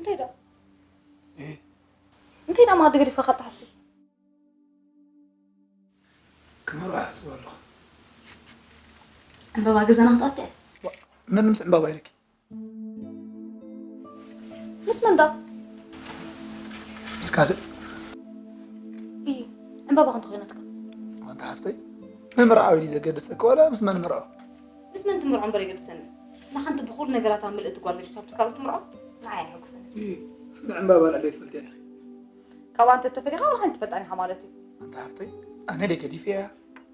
እንታይ ደኣ? እ? እንታይ ደኣ ማዕዲ ገዲፍካ ካልእ ትሓስብ? ክመርዖ እሓስብ ኣለኹ። ዕምባባ ገዛና ክትኣቱ እያ። ዋ፣ መን ምስ ዕምባባ ኢልኪ? ምስ መን ደኣ? ምስ ካልእ። እይ፣ ዕምባባ ክንተ ኮይናትካ? ኣንታ ሓፍተይ፣ ምምርዓው እዩ ዘገድሰኪ ዋላ ምስ መን ምርዖ? ምስ መን ትምርዖ እምበር የገድሰኒ። ንሓንቲ ብኹሉ ነገራታ ምልእቲ ጓል ገዲፍካ ምስ ካልእ ትምርዖ ንዓይ ኣየሐጉሰኒ። እይ፣ ንዕምባባ ልዕለይ ትፈልጥያ ዲኺ? ካብኣ እንተ ተፈሊኻ ዋላ ሓንቲ ትፈልጣን ኢኻ ማለት እዩ። ኣንታ ሓፍተይ፣ ኣነ ደይ ገዲፈያ፣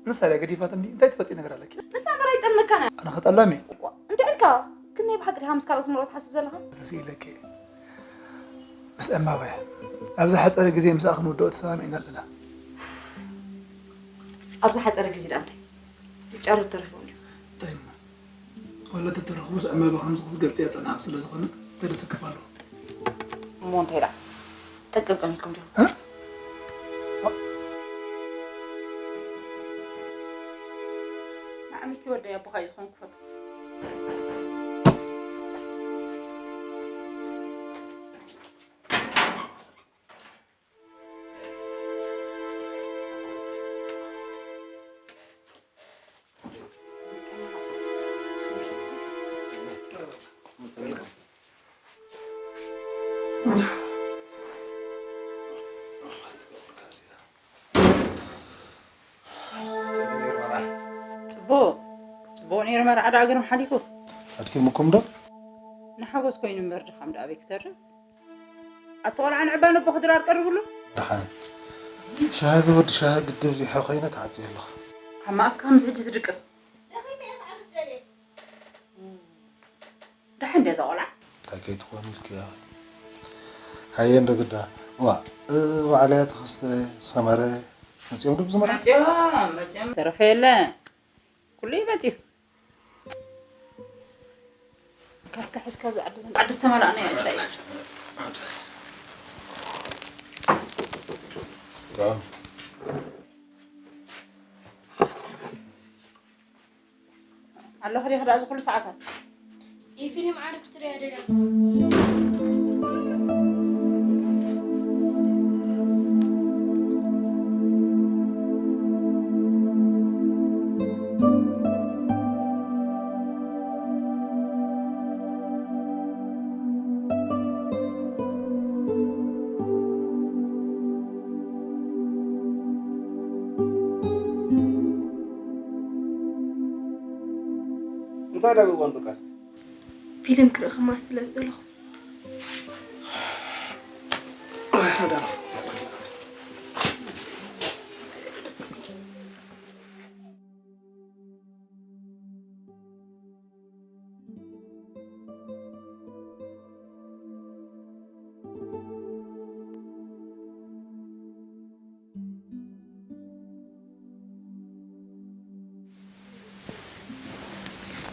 ንሳ ደይ ገዲፋትኒ፣ እንታይ ትፈልጢ ነገር ኣለኪ? ንሳ እምበር ኣይጠልመካን እያ። ኣነ ኸጠላም እየ። ዋ፣ እንታይ ኢልካ? ግን ናይ ብሓቂ ዲኻ ምስ ካልኦት ምርዖ ትሓስብ ዘለኻ? ተስኢለኪ። ምስ ዕምባባ እያ። ኣብ ዝሓጸረ ግዜ ምስኣ ክንውድኦ ተሰማሚዕና ኣለና። ኣብ ዝሓጸረ ግዜ ደኣ እንታይ? ጫሮት ተረኺቦም ድዮም? እንታይ እሞ? ዋላ ተተረኽቡስ ዕምባባ ከምዚ ክትገልጽያ ዝጸናሕኪ ስለ ዝኾነት ተደሰክፍ ኣለኹ። እሞ እንታይ ደኣ? ጠንቀቅ ኢልኩም ዲኹም? እ? ንዓመት ወደይ ኣቦኻ እዩ ዝኾን ክፈቱ። ጽቡቕ፣ ጽቡቕ ነይሩ መርዓ ደኣ ግርም ሓሊፉ። ኣድኪሙኩም ዶ? ንሓጎስ ኮይኑ እምበር ድኻም ደኣ ኣበይ ክተርፍ? ኣቲ ቆልዓ ንዕባ ነቦ ክድራር ቀርብሉ። ደሓን። ሻሂ ወዲ ሻሂ ግድብ ዚሐ ኮይነ ተዓጽየ ኣለኹ። ካብ መኣስ ከምዚ ሕጂ ትድቅስ? ደሓን ድያ እዛ ቆልዓ? እንታይ ከይትኾን ኢልኪ ኢኺ? ሃየ እንዶ ግዳ። እዋ፣ እ፣ ዋዕላያ ተኸስተ፣ ሰመረ፣ መጺኦም ዶ ብዝመርዓ? መጺኦም፣ መጺኦም። ተረፈ የለ። ኩሉ እዩ መጺኡ። ካስካ ሕዝካ ኣብዚ ዓዲ ዘን-፣ ዓዲ ዝተመላእና እያ ጫይ። ኣለኹ ዲኺ ደኣ እዚ ኩሉ ሰዓታት? ፊልም ዓርቢ ትርእያ ደልያ ጽቡቕ። እንታይ ደኣ ብእዋን ዱቃስ? ፊልም ክርኢ ከማስ ስለ ዝደለኹ።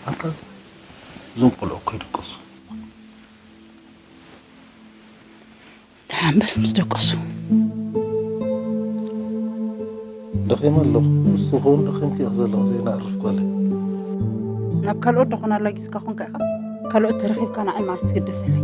ኣንታ እዞም ቆልዑ እኮ ይድቅሱ። ደሓን በል ምስ ደቀሱ። ደኺመ ኣለኹ። ንሱ ኸውን ደኺምኪ ኢኺ ዘለኹ፣ ዘይነዕርፍ ጓለይ። ናብ ካልኦት ደኾን ኣላጊስካ ኾንካ ኢኻ። ካልኦት ተረኺብካ ንዓይ መዓስ ትግደሰለይ?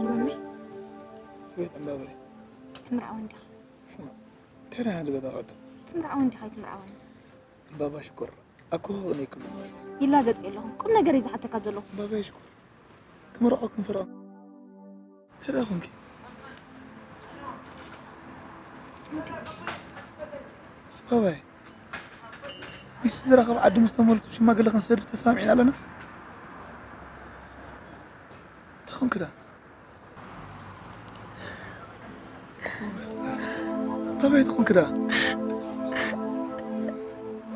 ማሚ፣ ቤት ዕምባባይ። ክትምርዓወን ዲኻ? እንታይ ደኣ ሓደ በጣ ቀጡ? ክትምርዓወን ዲኻ ኣይትምርዓወን? ዕምባባ ሽኮር፣ ኣኮ ክቕንየኩም ማለት። ይላገጽ የለኹም። ቁም ነገር እዩ ዝሓተካ ዘለኹ። ዕምባባይ ሽኮር፣ ክምርዖ ክንፈርዖ። እንታይ ደኣ ኾንኪ? ባባይ፣ ምስ ስድራኻ ኣብ ዓዲ ምስ ተመለሱ ሽማግለ ክንሰድድ ተሰማሚዕና ኣለና። እንታይ ኾንኪ ደኣ? ባባይ፣ እንታይ ኾንኪ ደኣ?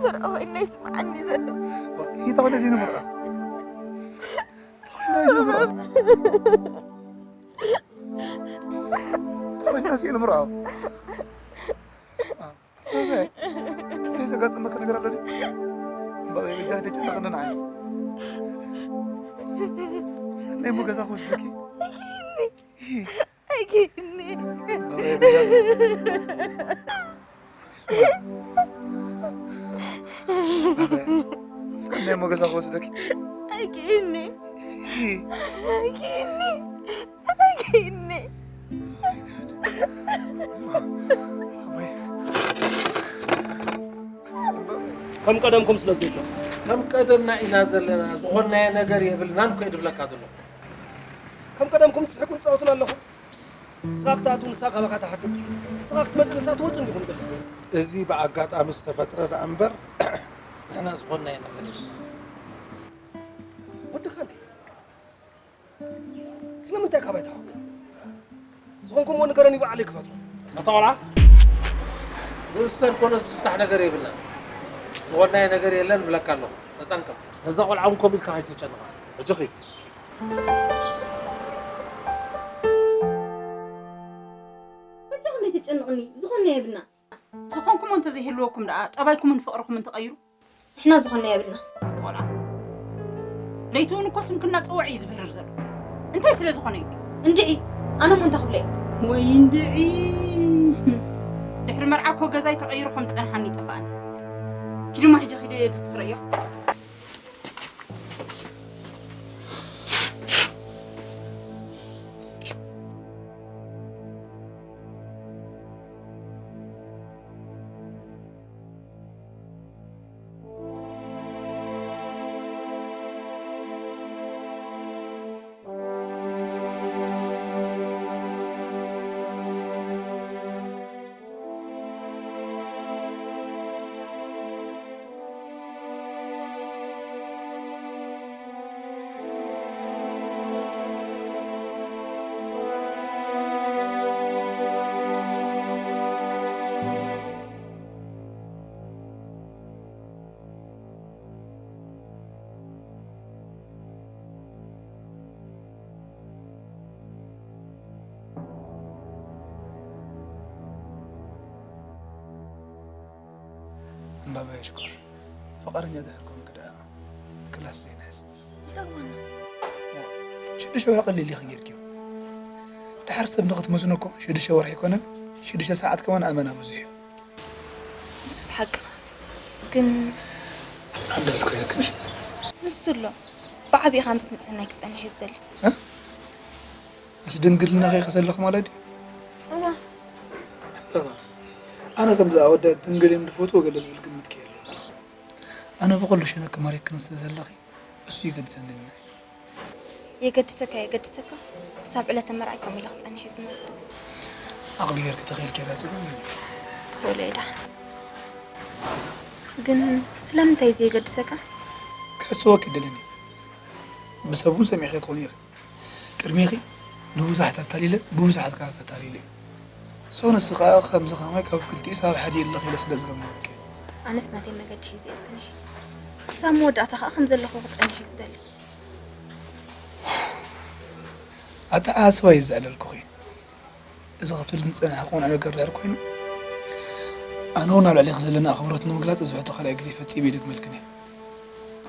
መርዓወይ ናይ ስምዓኒ ዘሎ። እንታይ ኾነ ዘይንመርዖ? እንታይ ኾነ ዘይንመርዖ? እናስየ ንምርዖ። እንታይ ዘጋጥመካ ነገር ኣሎ ድዩ? እምበኣር በጃኺ ተጨነቕኒ ንዓይ። ናይ ሞገሳ ክወስደኪ። ኣይክእልኒ። እምበኣር በጃኺ። ናይ ሞገሳ ክወስደኪ። ኣይክእልኒ። ኣይክእልኒ። ኣይክእልኒ። ከም ቀደምኩም ስለ ዘሎ። ከም ቀደምና ኢና ዘለና፣ ዝኾንናዮ ነገር የብልናን እኮ እየ ድብለካ ዘለኹ። ከም ቀደምኩም ትስሕቁን ትጻወቱን ኣለኹም። ንስኻ ክትኣትው፣ ንሳ ካባኻ ትሓድም። ንስኻ ክትመጽእ፣ ንሳ ትወጽእ እንዲኹም ዘለኹም። እዚ ብኣጋጣሚ ዝተፈጥረ ደኣ እምበር፣ ንሕና ዝኾንናዮ ነገር የብልናን። ወድኻ እንዴ? ስለምንታይ ካባይ ትሓብኡ? ዝኾንኩምዎ ንገረኒ፣ ባዕለይ ክፈትዎ። ኣታ ቆልዓ፣ ዝእሰር ኮነ ዝፍታሕ ነገር የብልናን። ዝኾንናዮ ነገር የለን እብለካ ኣለኹ። ተጠንቀቕ። ነዛ ቆልዓ እውን ከምኡ ኢልካ ከይተጨንቓ። ሕጂ ኺድ። በጃኹም ዘይተጨንቕኒ፣ ዝኾንናዮ የብልና። ዝኾንኩሞ እንተዘይህልወኩም ደኣ፣ ጠባይኩምን ፍቕርኹምን ትቐይሩ? ንሕና ዝኾንናዮ የብልና። ቆልዓ። ለይቲ እውን እኮ ስምክና ጸውዒ እዩ ዝብህርር ዘሎ። እንታይ ስለ ዝኾነ እዩ? እንድዒ፣ ኣነ እሞ እንታይ ክብሎ እየ? ወይ እንድዒ። ድሕሪ መርዓ እኮ ገዛይ ተቐይሩ ከም ዝጸንሓኒ ይጠፍኣኒ። ኪድማ ሕጂ ኪደ ድስቲ ክርእዮ። እምባባየ ሽኮር፣ ፍቓደኛ ድሕር ኮንክ ደኣ ክላስ ዘይንሕዝ። ይጠቕመና። ሽዱሽተ ወርሒ ቀሊል ኢኺ ጌርክዮ። ድሓር ሰብ ንኽትመዝኖ እኮ ሽዱሽተ ወርሒ ኣይኮነን፣ ሽዱሽተ ሰዓት ከማን ኣመና ብዙሕ እዩ። ንሱስ ሓቅኻ። ግን ሓላል ኮይነክንሽ? ንሱ ኣሎ። ብዓቢኻ ምስ ንጽህናይ ክጸንሕ እዩ ዝደሊ። እ? ምስ ድንግልናኺ ከሰለኹ ማለት ድዩ? እዋ። እዋ። ኣነ ከምዚ ኣወዳት ድንግል እዮም ዝፈትዎ ገለ ዝብል ግምት ከየለ። ኣነ ብኹሉ ሸነክ ማሪክን ስለ ዘለኺ እሱ ይገድሰኒ። የገድሰካ የገድሰካ፣ ክሳብ ዕለተ መርዓይ ከምኡ ኢለ ክጸንሕ እየ ዝመርጽ። ዓቕሊ ጌርኪ ተኺእልኪ ራጺ። ክኽእሎ እየ ደሓን። ግን ስለምንታይ እዩ ዘየገድሰካ? ክሕስወኪ ይደልን እየ። ብሰብ እውን ሰሚዕኪ ትኾኒ ኢኺ። ቅድሜኺ ንብዙሓት ኣታሊለ፣ ብብዙሓት ከኣ ተታሊለ። ሶ ንስኺ ከኣ ከምዚ ከማይ ካብ ክልቲኡ ሳብ ሓደ ኣለኺ ኢለ ስለ ዝገመትኪ። ኣነስ ናተይ መገዲ ሒዘ እየ ጸኒሐ። ክሳብ መወዳእታ ከኣ ከም ዘለኹ ክጸንሕ እየ ዝደሊ። ኣተሓሳስባ እዩ ዘዕለልኩኺ። እዚ ክትብልኒ ዝጸናሕኩ ቅኑዕ ነገር ድሕር ኮይኑ፣ ኣነ እውን ኣብ ልዕሌኺ ዘለና ኣኽብሮት ንምግላጽ እዚ ሕቶ ካልኣይ ግዜ ፈጺመ ይደግመልክን እየ።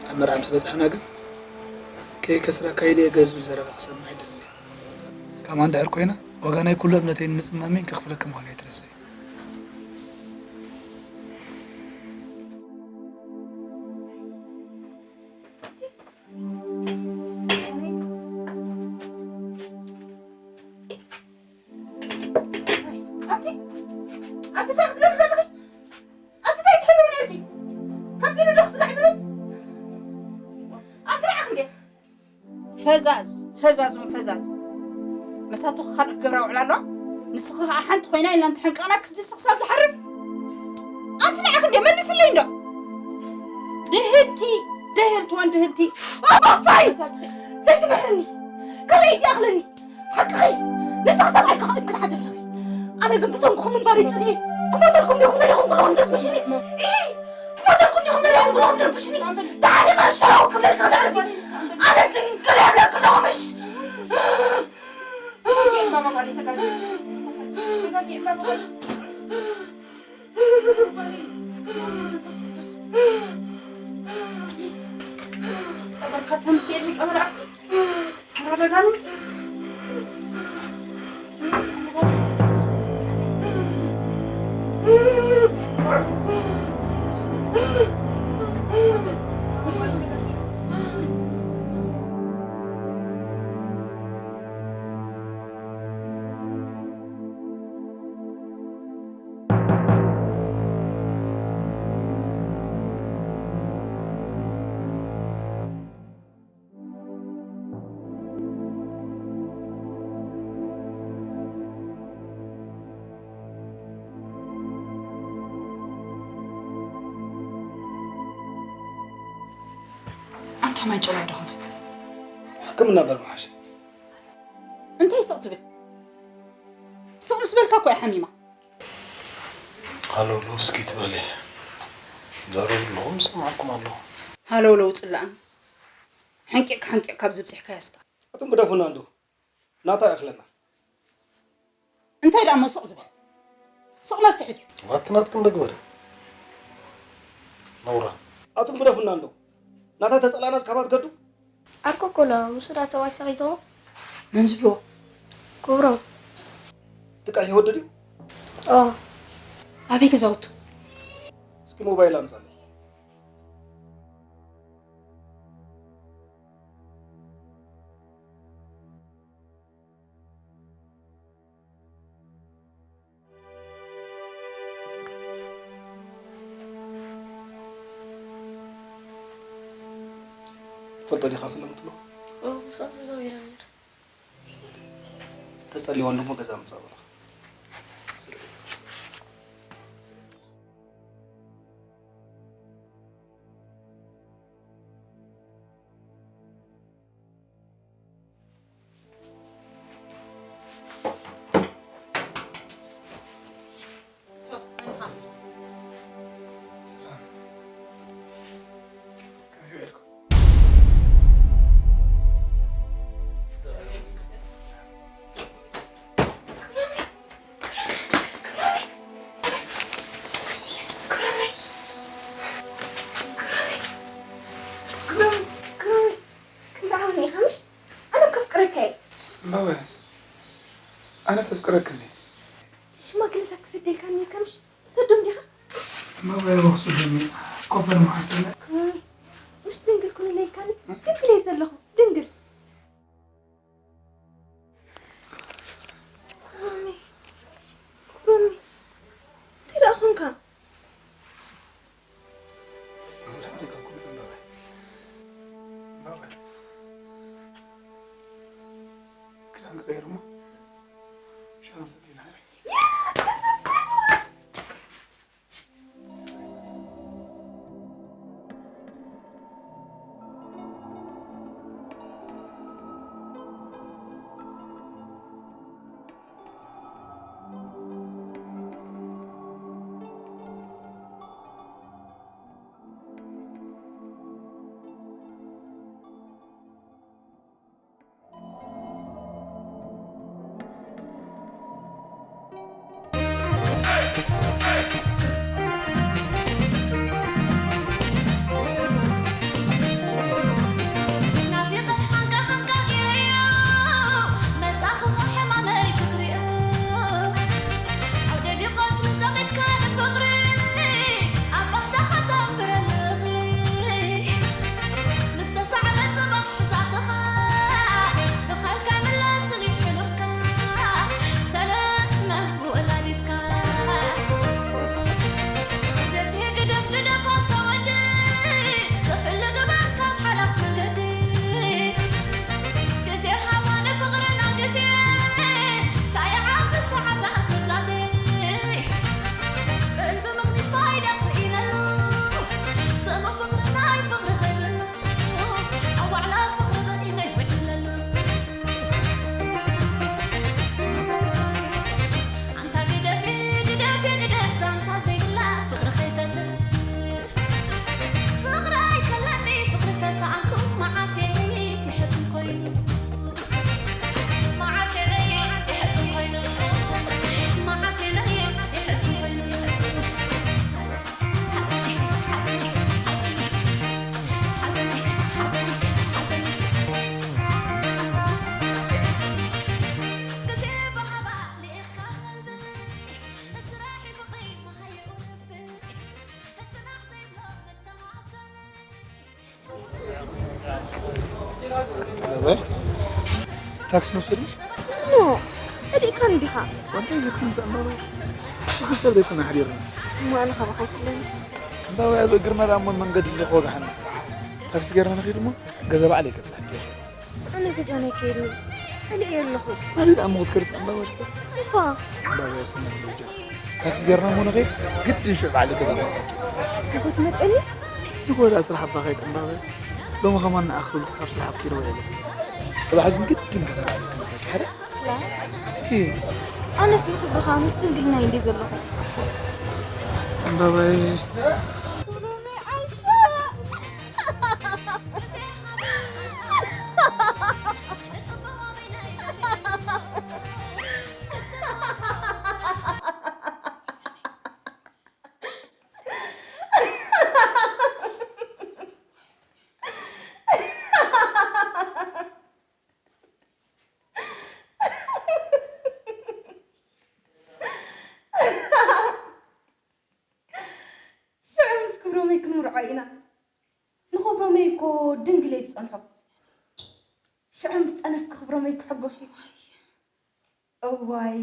ኣብ መርዓ ምስ በጻሕና ግን፣ ከይከስረካ ኢለ እየ ገለ ዝብል ዘረባ ክሰምዕ ኣይደልን እየ። ከምኣ እንድሕር ኮይና፣ ዋጋ ናይ ኩሉ እምነተይን ምጽማመይን ከኽፍለኪ ምዃነይ ኣይትረስዒ። ኣቲ፣ ኣቲ፣ እንታይ ክትገብሪ ዘለኺ? ኣቲ፣ እንታይ ትሕልዊ ነርኪ? ከምዚ ኢሉ ዶ ክስጋዕ ዝብል? ኣቲ፣ ንዓኺ እንድየ። ፈዛዝ፣ ፈዛዝ እውን ፈዛዝ። መሳቱኺ ካልኦት ክገብራ ውዕላ ኣለዋ። ንስኺ ኸዓ ሓንቲ ኮይና ኢልና እንተሐንቀቕና ክስድስቲ ክሳብ ዝሓርብ። ኣንቲ ንዓኺ እንደ መልስለይ እንዶ። ድህልቲ፣ ድህልቲ ወን ድህልቲ። ኣባፋይ! መሳቱኺ። ዘይትምሕርኒ። ከመይ እዩ ዝኣኽለኒ? ሓቅኺ። ነዚ ክሳብ ኣይክኸእድ ክትሓድር ኣለኺ። ኣነ ግን ብሰንክኹም ምንባር ይጸልእ። ክሞተልኩም ዲኹም ደሊኹም ኩለኹም ትርብሽኒ? ኢሂ! ክሞተልኩም ዲኹም ደሊኹም ኩለኹም ትርብሽኒ? ደሓን ይቕረ ሸው ክብለልኪ ክተዕርፊ። ኣነ ድንግል እየ እብለኪ ኣለኹ ምሽ? ጸበልካ ተምኬድ ቀበላ ሓራዳ ጋኔን። ኣንታ ማይ ጨሎ ዶ ክንፈት? ሕክምና እምበር ምሓሸ። እንታይ ስቕ ትብል? ስቕ ምስ በልካ እኮ እያ ሓሚማ። ሃለውለው እስኪ ትበሊ። ዘረቡ ኣለኹም፣ ሰማዕኩም ኣለኹ። ሃለውለው ጽላእን። ሓንቂቕካ፣ ሓንቂቕካ ኣብ ዝብጽሕካ ያስካ። ኣቱም ግደፉና እንዶ። ናታ ይኣኽለና። እንታይ ደኣ እሞ ስቕ ዝበል? ስቕ መፍትሒ ድዩ? ዋቲ ናትክን ዶ ግበረ? ነውራ። ኣቱም ግደፉና እንዶ። ናታ ተጸላእናስ ካባት ገዱ? ዓርኩ እኮ ኣሎ፣ ምስኡ ደኣ ሰብኣይ ሰኺትዎ። መን ዝብልዎ? ክብሮም። እቲ ቀይሕ ወዲ ድዩ? ኦ። ኣበይ ገዛውቱ? እስኪ ሞባይል ኣምጻለይ። ትፈልጦ ዲኻ ስለ ምትሎ? ኦ፣ ምስኦም ተዛዊረ ነይረ። ተጸሊዋ እንዶ እሞ ገዛ ምጻእ በላ። ኣነ ከፍቅረካ እየ። እምባባየ፣ ኣነስ ኣፍቅረክኒ። ሽማግለታት ክሰደልካ ነይርካ ምሽ? ትሰዶም ዲኻ? እምባባየ፣ ክሰዶም እየ። ኮፈር መሓሰለ። ክሮሚ፣ ምሽ ድንግል ኩኑለይ ኢልካኒ? ድንግል እየ ዘለኹ፣ ድንግል። ክሮሚ፣ ክሮሚ፣ እንታይ ደኣ ኾንካ? ክዳን ክቀይር እሞ ሻሂ ንሰቲ ኢና። ናፊቐ ሓንካ ሓንካ ገይረዮ፣ መጻኹ ሕማመይ ክትሪኦ። ኣብ ደዲቆት ንጸቒጥካ ንፍቕሪ፣ ኣብ ባሕታ ከተንብረኒ እኽሊ። ምስ ተሳዕረ ጽባሕ ብዛዕትኻ፣ ብኻልካ ይምለስን እዩ ሕሉፍካ፣ ተለመን ብወላዲትካ። እምባባይ፣ ታክሲ ንውሰድ? ኖ፣ ጸሊእካኒ ዲኻ? ዋንታ ይዘክም ተእምባባይ። ብሓንሳብ ዘይኮነ ሓዲርና። እሞ ኣነ ካባኻ ይፍለኒ። እምባባይ፣ ኣብ እግርና ደኣ እሞ መንገዲ እንዲኹ ወጋሕና። ታክሲ ጌርና ንኺድ እሞ ገዛ ባዕለይ ከብጽሓኪ እየ። ኣነ ገዛ ናይ ከይድኒ። ጸሊኤ ኣለኹ። ናበይ ደኣ እሞ ክትከዲ እምባባይ? ሶፋ። እምባባይ፣ ስምዒ በጃኺ። ታክሲ ጌርና እሞ ንኸይድ፣ ግድን ሽዑ ባዕለይ ገዛ ከብጽሓኪ። ንጎ ትመጸኒ? ንጎ ደኣ ስራሕ እባ ከይድ እምባባይ። ሎሚ ከማን ንኣኽል ካብ ስራሕ ኣብኪ ዶ የለ። ጽባሕ ግን ግድን ከተባዕልኪ መጸኪ ሓደ። ላ። ሂ። ኣነስ ንኽብርኻ መስተንግልና እንዴ ዘለኹ። እምባባይ። ሽዑ ምስ ክብሮመይ ክንውርዖ ኢና። ንኽብሮመይ እኮ ድንግል እየ ዝጸንሖ። ሽዑ ምስ ጠነስኩ ክብሮመይ ክሕጎስ እዩ። እዋይ፣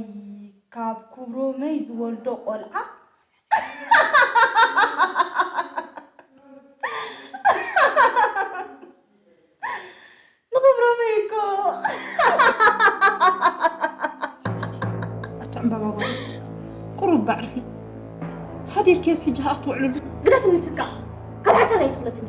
ካብ ክብሮመይ ዝወልዶ ቆልዓ። ንኽብሮመይ እኮ። ኣታ ዕምባባ ጓል፣ ቁሩብ በዕርፊ። ሓዲርክዮስ ሕጂ ኸኣ ክትውዕልሉ። ግደፍኒ ስካ፣ ካብ ሓሳብ ኣይትኽለፍኒ።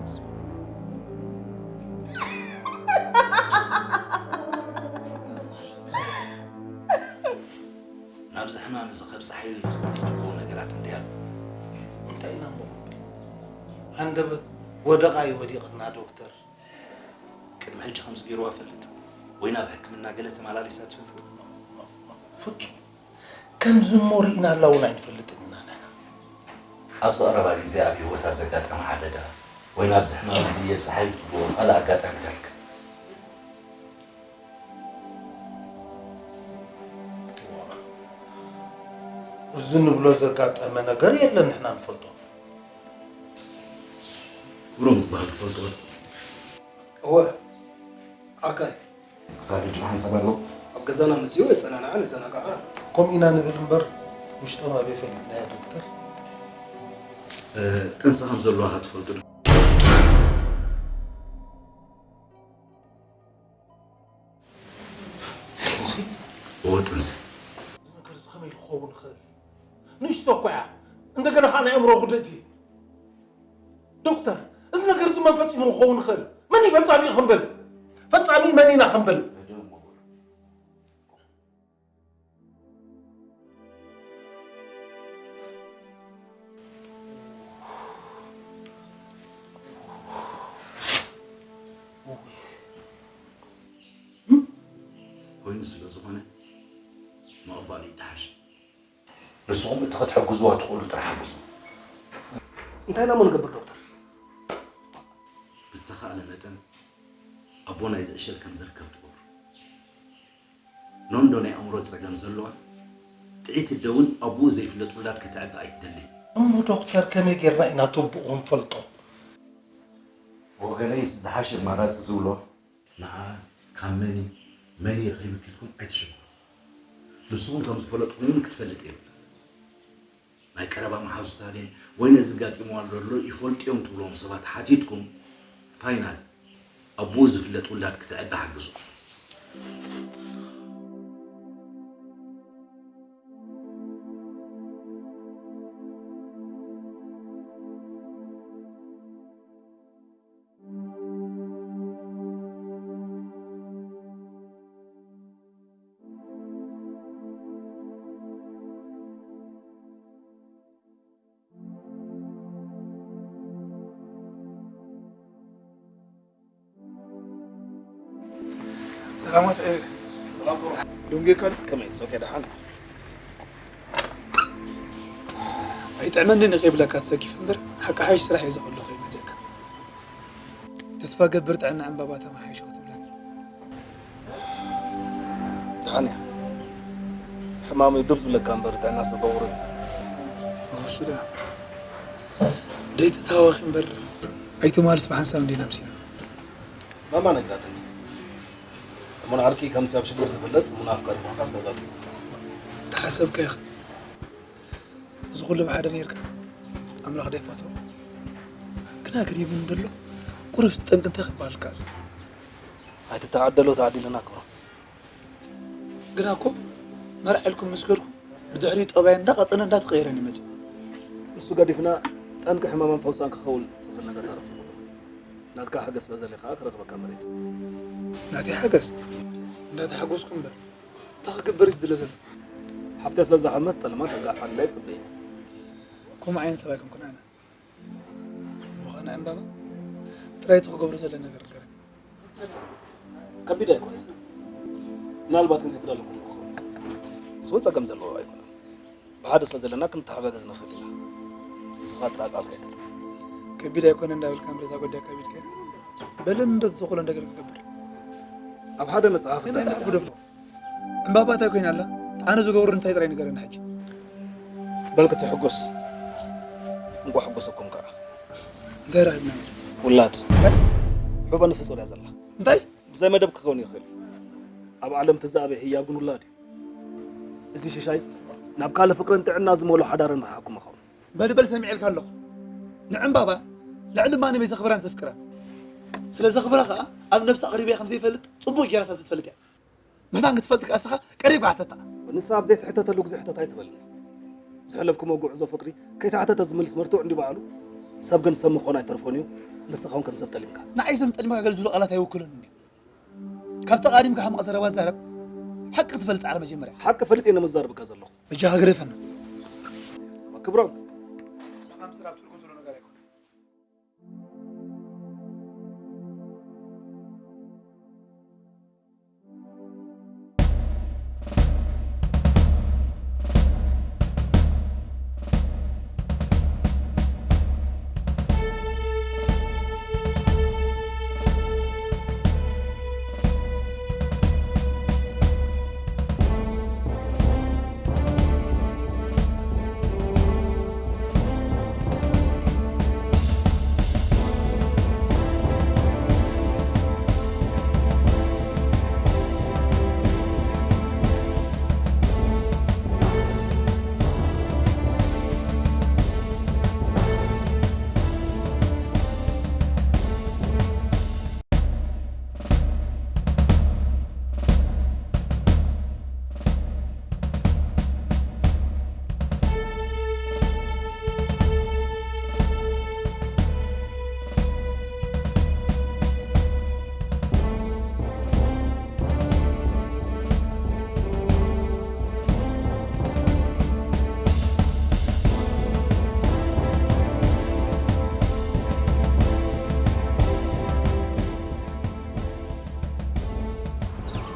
ናብዚ ሕማም እዚ ከብጽሓዮ ይኽእል ዝብልዎ ነገራት እንታይ ኣሎ? እንታይ ኢና እሞ ክንብል? ሃንደበት ወደቓ እዩ ወዲቕና ዶክተር። ቅድሚ ሕጂ ከምዚ ገይርዋ ፈልጥ? ወይ ናብ ሕክምና ገለ ተመላሊሳ ትፈልጥ? ፍጹም። ከምዚ እሞ ርኢናላ እውን ኣይንፈልጥን ኢና ንሕና። ኣብዚ ቀረባ ግዜ ኣብ ህይወታ ዘጋጠመ ሓደጋ ወይ ናብዚ ሕማም እዚ የብጽሓ እዩ ትብልዎ ካልእ ኣጋጣሚ እንታይ ኣሎ? እዚ ንብሎ ዘጋጠመ ነገር የለን ንሕና ንፈልጦ። ክብሮም ዝበሃል ትፈልጥዎ ዶ? እወ፣ ዓርካይ። ክሳብ ሕጂ ብሓንሳብ ኣለዉ? ኣብ ገዛና መጺኡ የጸናንዓን የዘናግዓን ኣሎ። ከምኡ ኢና ንብል እምበር፣ ውሽጦም ኣበይ ፈሊጥናዮ ዶክተር? እ፣ ጥንሲ ከም ዘለዋ ከ ትፈልጡ ዶ? ጥንሲ? እወ፣ ጥንሲ። እዚ ነገር እዚ ከመይ ኢሉ ክኸውን ይኽእል? ንእሽቶ እኮ እያ። እንደገና ኸዓ ናይ ኣእምሮ ጉድእቲ። ዶክተር፣ እዚ ነገር እዚ መን ፈጺሙ ክኸውን ይኽእል? መን እዩ ፈጻሚኡ ክንብል? ፈጻሚ መን ኢና ክንብል? ኮይኑ ስለ ዝኾነ ምቕባሉ ይደሓሽ። ንስኹም እቲ ክትሕግዝዋ ትኽእሉ ጥራሕ ሓግዙ። እንታይ ኢና እሞ ንገብር ዶክተር? ብተኻእለ መጠን ኣቦ ናይዚ ዕሸል ከም ዝርከብ ትገብሩ። ኖንዶ ናይ ኣእምሮ ጸገም ዘለዋ ጥዒት ኣደ እውን ኣቦኡ ዘይፍለጥ ውላድ ከተዕቢ ኣይትደልን። እሞ ዶክተር ከመይ ጌርና ኢና እቲ ኣቦኡ ክንፈልጦ? ብወገነይስ ዝሓሸ ኣማራጺ ዝብሎ ንዓ ካብ መን እዩ መን እዩ ረኺብኪ ኢልኩም ኣይትሸግሩ። ንስኹም ከም ዝፈለጥኩም እውን ክትፈልጥ የብላን። ናይ ቀረባ መሓዙታ ድየን ወይ ነዚ ኣጋጢምዋ ዘሎ ይፈልጡ እዮም ትብልዎም ሰባት ሓቲትኩም ፋይናል ኣቦኡ ዝፍለጥ ውላድ ክትዕቢ ሓግዙ። ሰላማት፣ እ፣ ሰላም ብሩኽ። ደንጊየካ ድዩ? ከመይ፣ ሶኬ ደሓን? ኣይጥዕመንን እየ ከይብለካ ተሰኪፈ እምበር፣ ሓቂ ሓይሽ ስራሕ እየ ዝኸሎ ከይመጸካ። ተስፋ ገብር ጥዕና ዕምባባ ተመሓይሹ ክትብለኒ። ደሓን እያ። ሕማም እዩ ዱብ ዝብለካ እምበር ጥዕና ሰብ በቑሩ እዩ። እሱ ዳ ደይተታወኺ እምበር ኣይትማልስ ብሓንሳብ እንዲና ምሲና። ማማ ነግራትኒ። እሞ ንዓርኪ ከምቲ ኣብ ሽግር ዝፍለጥ፣ እሞ ንኣፍቃሪ ምዃንካ ኣስተጋግጽ። ተሓሰብካ ኢኻ። እዚ ኩሉ ብሓደ ኔርካ ኣምላኽ ደይፈትዎ። ግና ገሪሙኒ ደሎ ቁሩብ ጠንቂ እንታይ ክበሃል ይከኣል? ኣይትተዓደሎ ተዓዲልና ክብሮ። ግና እኮ መርዓ ኢልኩም ምስ ከድኩም ብድሕሪኡ ጠባይ እንዳቐጠነ እንዳተቐየረን ይመጽእ። ንሱ ገዲፍና ጠንቂ ሕማማን ፈውሳን ክኸውን ዝኽእል ነገር ተረኺቡ። ናትካ ሓገዝ ስለ ዘድልየ ከዓ ክረኽበካ መሪጸ። ናተይ ሓገዝ? እንዳተሓጎስኩ እምበር እንታይ ክግበር እዩ ዝድለ ዘሎ? ሓፍተይ ስለ ዝሓመት ጠለማት ኣጋፋ ድላይ ጽበይ። ከምኡ ዓይነት ሰብ ኣይኮንኩን ኣነ። እሞ ኸኣ ንዕምባባ ጥራይ እቲ ክገብሮ ዘሎ ነገር ንገረኒ። ከቢድ ኣይኮነን። ምናልባት ግን ዘይተዳለኹም ክኸውን። ንሱ እውን ጸገም ዘለዎ ኣይኮነን። ብሓደ ስለ ዘለና ክንተሓጋገዝ ንኽእል ኢና። ንስኻ ጥራይ ቃልካ ኣይትጥፍ። ከቢድ ኣይኮነን እንዳበልካ እምበር እዛ ጓል ከቢድ ከ በለኒ እንዶ ዝኽእሎ ነገር ክገብር። ኣብ ሓደ መጽሓፍ እንታይ እንታይ መጽሓፍ ክደፍሮ? ዕምባባ እንታይ ኮይና ኣላ? ኣነ ዝገብሮ እንታይ ጥራይ ንገረኒ ሕጂ። በል ክትሕጎስ። እንኳ ሕጎሰኩም ከኣ። እንታይ ረኺብና? ውላድ። እንታይ? ሑበ ነፍሲ ጾር እያ ዘላ። እንታይ? ብዘይ መደብ ክኸውን ይኽእል እዩ። ኣብ ዓለም እቲ ዝኣበየ ህያብ ግን ውላድ እዩ። እዚ ሽሻይ ናብ ካልእ ፍቕርን ጥዕና ዝመልኦ ሓዳርን ርሓቕኩም ምኸውን። በል በል ሰሚዐልካ ኣለኹ። ንዕምባባ ልዕሊ ማንም እየ ዘኽብራን ዘፍቅራን። ስለ ዘኽብራ ከኣ ኣብ ነብሳ ኣቕሪበያ ከም ዘይፈልጥ ጽቡቕ ጌራ ስለ ትፈልጥ እያ። መታን ክትፈልጥ ከኣ ንስኻ ቀሪብ ክሓተታ። ንሳ ኣብ ዘይትሕተተሉ ግዜ ሕተት ኣይትበልን። ዘሕለፍኩሞ ጉዕዞ ፍቕሪ ከይተሓተተ ዝምልስ መርትዖ እንዲ በዓሉ። ሰብ ግን ሰብ ምዃኑ ኣይተርፎን እዩ። ንስኻ እውን ከም ሰብ ጠሊምካ። ንዓይ ሰብ ጠሊምካ ገለ ዝብሉ ቃላት ኣይውክሉን እዮም። ካብ ተቓዲምካ ሕማቕ ዘረባ ትዛረብ። ሓቂ ክትፈልጥ ጻዕር መጀመርያ። ሓቂ ፈሊጠ እየ ነመዛርብካ ዘለኹ። በጃኻ ግደፈና። ክብሮም። ምሳኻ ምስራሕ ትርጉም ዘለዎ ነገር ኣይኮነን።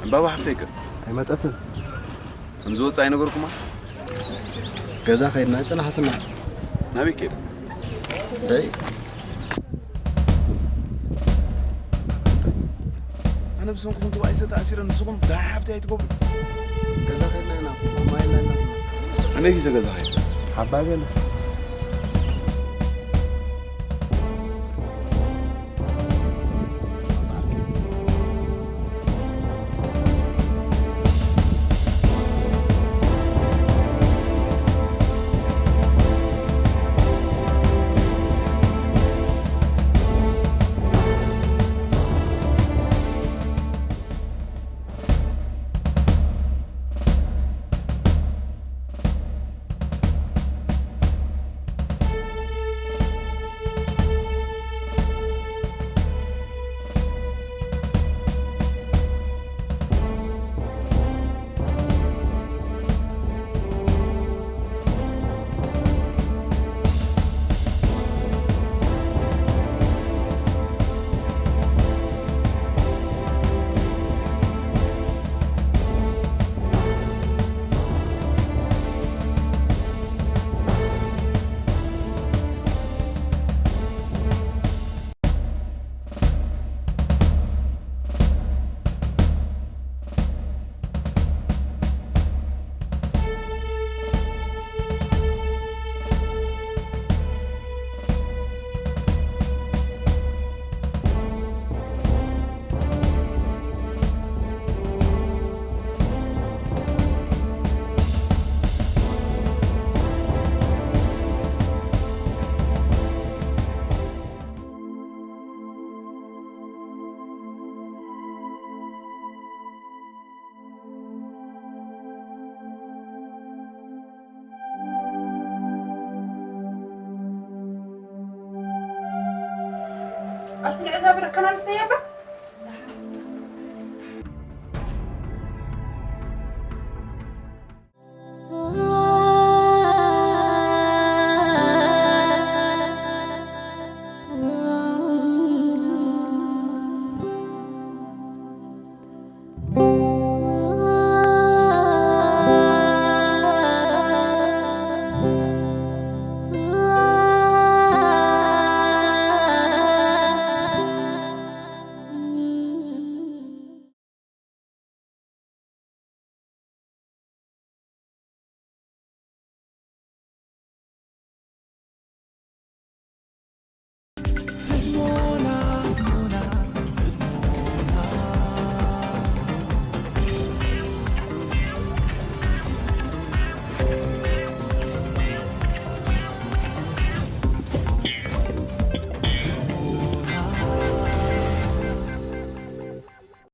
ዕምባባ ሓፍተይ ከ? ኣይመጸትን። ከም ዝወጽእ ኣይነገርኩማ? ገዛ ከይድና ኣይጸናሓትና። ናበይ ከይዳ? ደይ። ኣነ ብሰንኩኹም ተባኢሰ ተኣሲረ፣ ንስኹም ደሃይ ሓፍተይ ኣይትገብሩ። ገዛ ከይድና ኢና፣ ማይ እናላትና። ኣነ ግዜ ገዛ ከይድና። ሓባ ገለ። ኣቲ ንዕዛ ብርክና ንስተያ እባ።